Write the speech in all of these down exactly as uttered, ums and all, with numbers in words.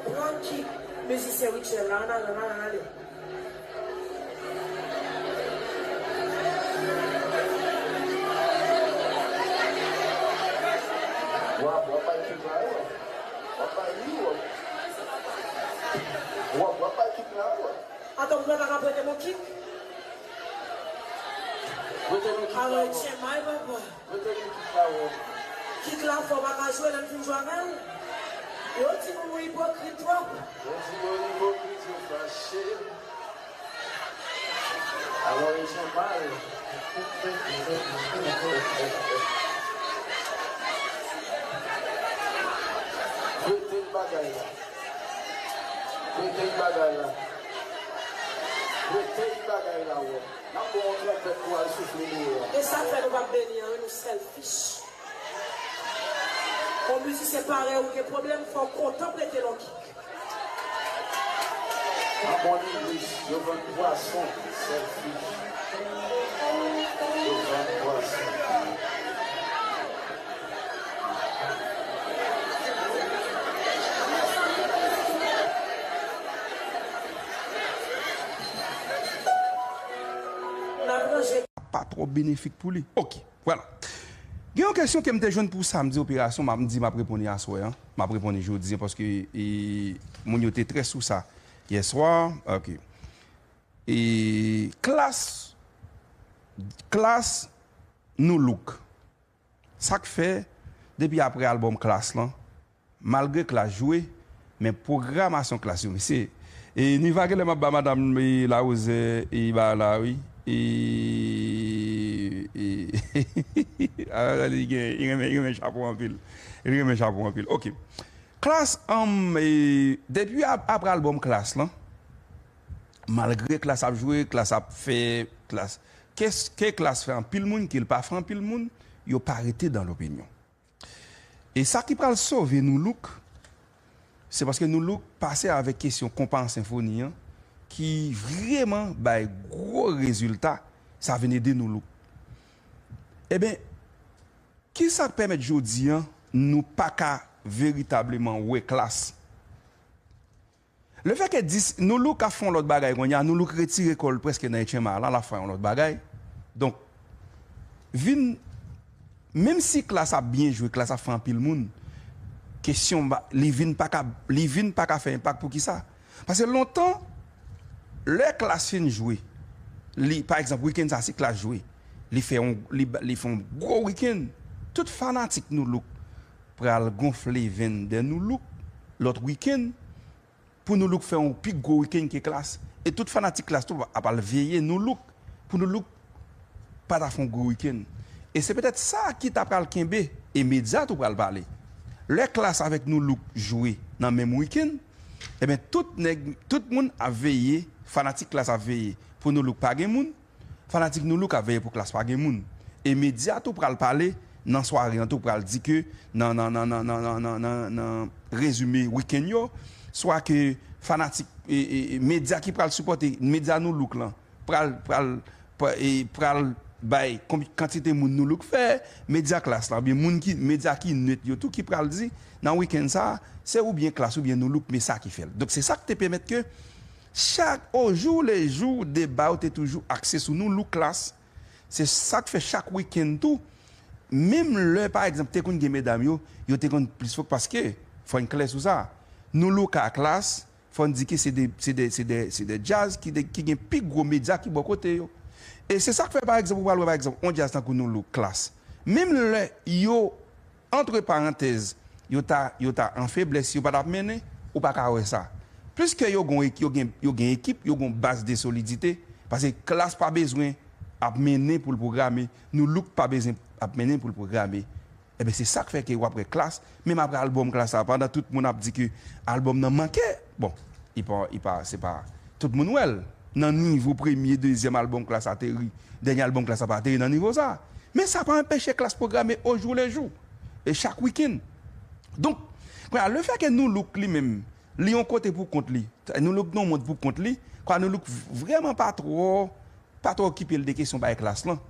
Pran kik mizisyen Rutshelle la, ann ale, ann ale, ann ale. W ap, w ap bay kik la, w ap. W ap bay li, w ap. W ap, w ap bay kik la, w ap. Atò, m pa ka prete m yon kik? Prete nou kik la, w ap. Alò, tchenmay, papa. Mete men kit la, wè. Kit la fò, pa ka jwe lè n fin jwe avè l. Yo di nou ipokrit twòp. Yo di nou ipokrit, yo fache. Alò, yo fè mal. Rete bagay la. Rete bagay la. Rete bagay la, wè. N ap ba w yon twonpèt pou w al soufle deyò a. E sa k fè nou p ap beni an, wi, nou selfish. Yon mizisyen parèy ou gen pwoblèm, fò w kontan prete l yon kik. An bon English, yo vann pwason, selfish. Yo vann pwason. N ap ranje. Pa twò benefik pou li. Oke, vwala. Gen yon kesyon ke m te jwenn pou samdi operasyon, m ap di m ap reponn li aswè an. M ap reponn li jodi an paske, e, moun yo te trè sou sa yèswa. Oke. E klas, klas Nou Look. Sa k fè, depi apre albòm Klass lan, malgre Klass jwe, men pwogramasyon Klass yo, mesye. E Niva genlè m ap ba madanm, e, Larose, e, ba la, wi. E, e, a, li gen, li renmen, li renmen chapo anpil. Li renmen chapo anpil. Oke. Klass, anm, e, depi ap-, apre albòm Klass lan, malgre Klass ap jwe, Klass ap fè, Klass, ke, ke Klass fè anpil moun, ke l pa fè anpil moun, yo pa rete dans l'opinion. E sa ki pral sove Nou Look, se paske Nou Look pase avèk kesyon konpa an senfoni an, ki vrèman bay gwo rezilta, sa vin ede Nou Look. Eben, kisa k pèmèt jodi an nou pa ka veritableman wè Klass? Lefètke dis, Nou Look ap fè yon lòt bagay kounye a, Nou Look retire kò l prèske nan H M A la, l ap fè yon lòt bagay. Donk, vin, menm si Klass ap byen jwe, Klass ap fè anpil moun, kesyon ba, li vin pa ka, li vin pa ka fè enpak. Poukisa? Paske lontan, lè Klass fin jwe, li, pa egzanp, wikenn sa, si Klass jwe, li fè yon, li, li fè yon gwo wikenn, tout fanatik Nou Look pral gonfle venn de Nou Look lòt wikenn, pou Nou Look fè yon pi gwo wikenn ke Klass. E tout fanatik Klass tou ap al veye Nou Look pou Nou Look pa ta fè yon gwo wikenn. E se petèt sa ki ta pral kenbe, e medya tou pral pale. Lè Klass avèk Nou Look jwe nan menm wikenn, eben, tout nèg, tout moun ap veye, fanatik Klass ap veye pou Nou Look pa gen moun, fanatik Nou Look ap veye pou Klass pa gen moun. E medya tou pral pale nan sware an, tou pral di ke nan, nan, nan rezime wikenn yo, swa ke fanatik, e, e, e, medya ki pral sipòte, medya Nou Look lan, pral, pral, pra-, e, pral bay konb-, kantite moun Nou Look fè, medya Klass la, oubyen moun ki, medya ki net yo tou ki pral di, nan wikenn sa, se oubyen Klass oubyen Nou Look, men sa ki fè l. Donk, se sa k te pèmèt ke chak, au jour le jour, deba yo te toujou akse sou Nou Look, Klass. Se sa k fè chak wikenn tou, menm lè, pa egzanp, te konn gen medam yo, yo te konn plis fòk paske, fò n klè sou sa, Nou Look ak Klass, fò n di ke se de, se de, se de, se de djaz ki de, ki gen pi gwo medya ki bò kote yo. E se sa k fè, pa egzanp, ou pral wè, pa egzanp, yon djaz tankou Nou Look, Klass. Menm lè yo, antre parantèz, yo ta, yo ta an feblès, yo pa t ap mennen, ou pa ka wè sa. Pliske yo gon ek-, yo gen, yo gen ekip, yo gon baz de solidite, paske Klass pa bezwen ap mennen pou l pwograme, Nou Look pa bezwen ap mennen pou l pwograme. Eben, se sa k fè ke w ap wè Klass, menm apre albòm Klass la, pandan tout moun ap di ke albòm nan manke, bon, li pa, li pa, se pa tout moun wè l nan nivo premye, dezyèm albòm Klass ateri, dènye albòm Klass la pa ateri nan nivo sa. Men sa pa anpeche Klass pwograme au jour le jour, e chak wikenn. Donk, kounye a, lefètke Nou Look li menm, li yon kote pou kont li, Nou Look nan yon mond pou kont li, kwa Nou Look vrèman pa twò pa twò okipe l de kesyon bay Klass lan.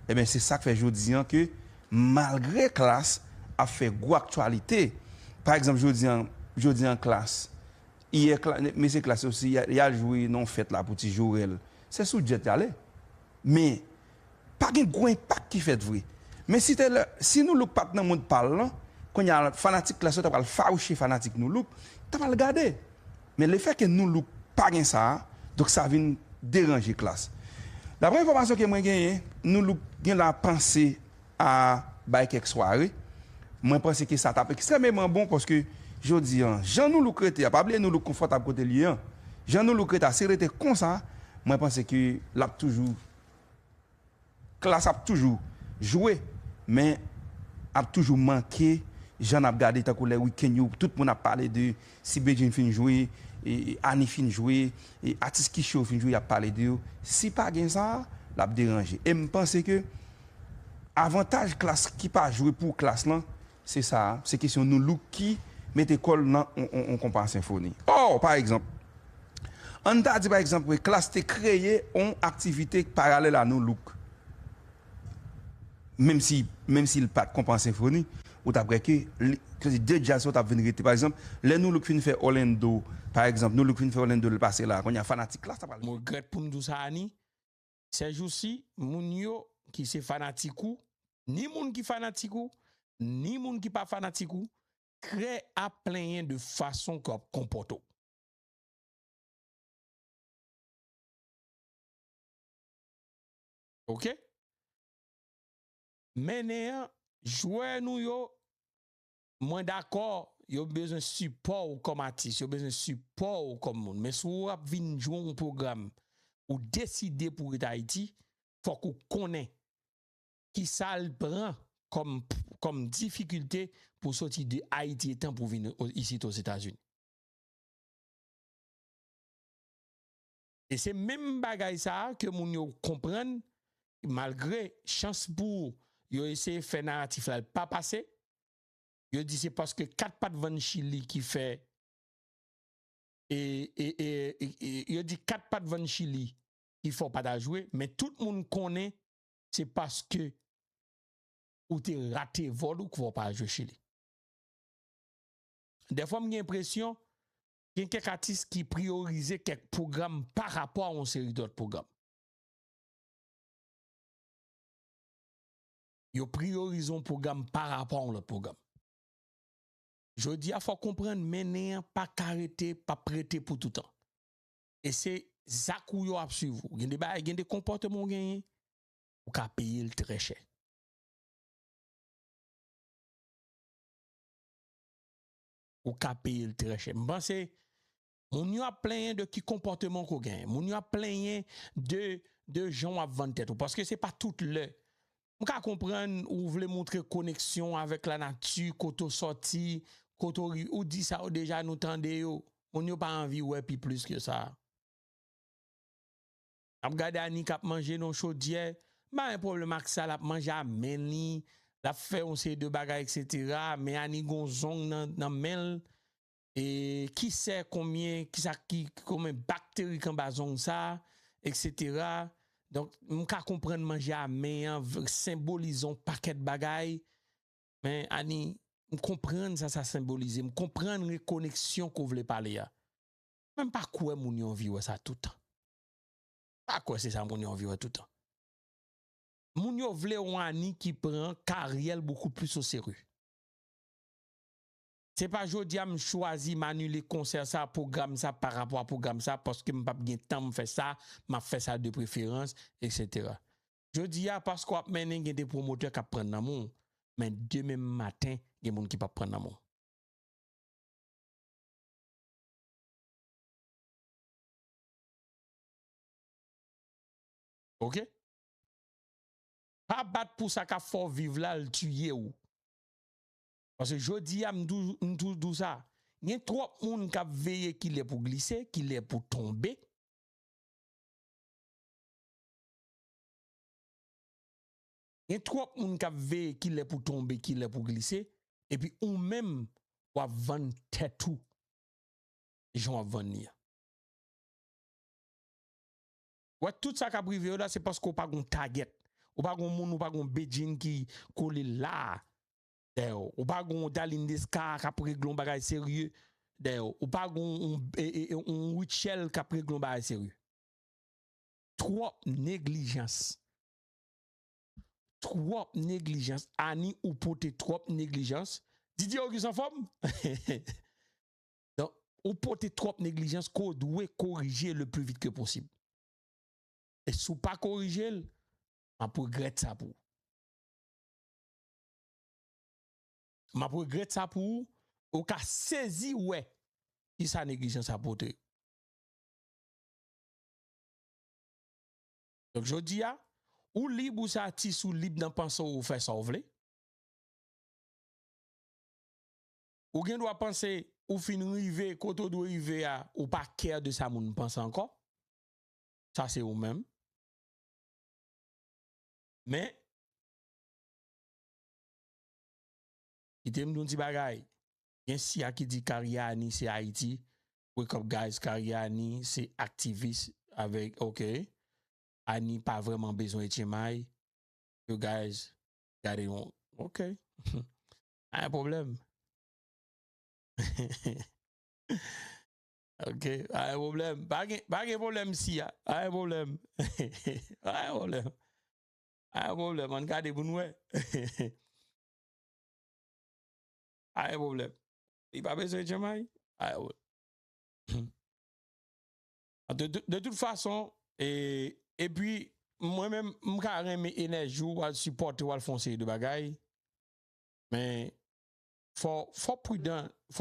Eben, se sa k fè jodi an ke, malgre Klass ap fè gwo aktyalite, pa egzanp, jodi an, jodi an Klass, Yè, mesye Klass yo, si y al jwe nan yon fèt la pou ti Jorèl, se sou djèt y ale. Men, pa gen gwo enpak ki fèt vre. Men si te lè, si Nou Look pa t nan mond pa l lan, kounye a fanatik Klass yo ta pral fawouche fanatik Nou Look, ta pral gade. Men lefètke Nou Look pa gen sa a, donk sa vin deranje Klass. Daprè enfòmasyon ke mwen genyen, Nou Look gen la panse a bay kèk sware. Mwen panse ke sa t ap ekstrèmeman bon paske jodi a, jan Nou Look rete a, pa bliye Nou Look konfòtab kote l ye an. Jan Nou Look rete a, si l rete konsa, mwen panse ke l ap toujou, Klass ap toujou jwe, men ap toujou manke jan n ap gade tankou lè wikenn yo, tout moun ap pale de si Bedjine fin jwe, e, e Annie fin jwe, e atis Kicho fin jwe, y ap pale de yo. Si pa gen sa, l ap deranje. E m panse ke avantaj Klass ki pa jwe pou Klass lan, se sa, se kesyon Nou Look ki mete kò l nan on, on, on konpa senfoni. Ò, pa egzanp, ann ta di, pa egzanp, Klass te kreye on aktivite paralèl a Nou Look. Menm si, menm si l pa t konpa senfoni, ou t ap wè ke li, ke de djaz sa yo t ap vin rete. Pa egzanp, lè Nou Look fin fè Orlando, pa egzanp, Nou Look fin fè Orlando, l pase la, kounye a fanatik Klass ta pral. M regrèt pou m di w sa, Annie. Sèjousi, moun yo ki se fanatik ou, ni moun ki fanatik ou, ni moun ki pa fanatik ou, trè a plenyen de fason ke w ap konpòte w. Oke? Mennen an, jwè nou yo, mwen dakò, yo bezwen sipò w kòm atis, yo bezwen sipò w kòm moun. Men si w ap vin jwe yon pwogram, ou deside pou w ret Ayiti, fòk ou konnen kisa l pran kòm, kòm difikilte pou w soti de Ayiti etan pou w vin o-, isit Ozetazini. E se menm bagay sa a ke moun yo konprann, malgre chans pou yo eseye fè naratif la, l pa pase, yo di se paske kat pa t vann Chili ki fè, e, e, e, e, e, yo di kat pa t vann Chili ki fè w pa ta jwe, men tout moun konnen se paske ou te rate vòl ou k fè w pa al jwe Chili. Dèfwa m gen enpresyon, gen kèk atis ki priyorize kèk pwogram pa rapò a yon seri dòt pwogram. Yo priyorize yon pwogram pa rapò a yon lòt pwogram. Jodi a, fò w konprann, mennen an pa ka rete, p ap rete pou toutan. E se zak ou yo ap swiv ou. Gen de bagay, gen de konpòteman w genyen, ou ka peye l trè chè. Ou ka peye l trè chè. M panse, moun yo ap plenyen de ki konpòteman ke w genyen. Moun yo ap plenyen de, de jan w ap vann tèt ou. Paske se pa tout lè. M ka konprann ou vle montre koneksyon w avèk lanati, kote w sòti, kote w ri-, ou di sa yo deja, nou tande yo. Moun yo pa anvi wè pi plis ke sa. N ap gade Ani k ap manje nan chodyè. M pa gen pwoblèm ak sa, l ap manje a men li, l ap fè yon seri de bagay, etsetera. Men Ani gon zong nan, nan men l. E ki sè konbyen, ki sa ki, konbyen bakteri k anba zong sa, etsetera. Donk, m ka konprann manje a men an v-, senbolize yon pakèt bagay. Men, Ani, m konprann sa sa senbolize. M konprann rekoneksyon ke w vle pale a. Men m pa kwè moun yo anvi wè sa toutan. Pa kwè se sa moun yo anvi wè toutan. Moun yo vle yon Ani ki pran karyè l bokou plis o serye. Se pa jodi a m chwazi m anile konsè sa, pwogram sa, pa rapò a pwogram sa, paske m p ap gen tan m fè sa, m ap fè sa de preferans, etsetera. Jodi a, paske w ap mennen, gen de pwomotè k ap pran nan men w, men demen maten, gen moun ki p ap pran nan men w. Oke? Pa bat pou sa k ap fè w viv la, l tiye w. Paske jodi a, m tou-, m toujou di w sa. Gen twòp moun k ap veye kilè pou glise, kilè pou tonbe. Gen twòp moun k ap veye kilè pou tonbe, kilè pou glise, epi ou menm, w ap vann tèt ou jan w ap vann li a. Wè, tout sa k ap rive yo la, se paske w pa gon tagèt. Ou pa gon moun, ou pa gon Bedjine ki kole la a dèyè w. Ou pa gon Darline Desca k ap regle yon bagay serye dèyè w. Ou pa gen yon, yon, e, e, yon Rutshelle k ap regle yon bagay serye. Twòp neglijans. Twòp neglijans. Ani, ou pote twòp neglijans. Didier Auguste anfòm? Donk, ou pote twòp neglijans ke w dwe korije le plus vite que possible. E si w pa korije l, m ap regrèt sa pou ou. M ap regrèt sa pou ou. Ou ka sezi wè kisa neglijans sa pote. Donk, jodi a, ou lib, ou se atis, ou lib nan panse w, ou fè sa w vle. Ou gen dwa panse ou fin rive kote w dwe rive a, ou pa care de sa moun panse ankò. Sa se ou menm. Men, kite m di yon ti bagay. Gen sya ki di karyè Ani se Ayiti. Wake up, guys, karyè Ani se aktivis avèk, ok. Ani pa vrèman bezwen H M I. Yo, guys, gade yon, ok. Pa gen pwoblèm. Ok, pa gen pwoblèm. Pa gen, pa gen pwoblèm, sya. Pa gen pwoblèm. Pa gen pwoblèm. Pa gen pwoblèm. Ann gade pou n wè. Pa gen pwoblèm. Li pa bezwen H M I? Pa gen pwoblèm. De, de, de tout fason, e, epi, mwen menm, m ka renmen enèji w, w al sipòte, w al fè yon seri de bagay. Men, fò, fò pridan,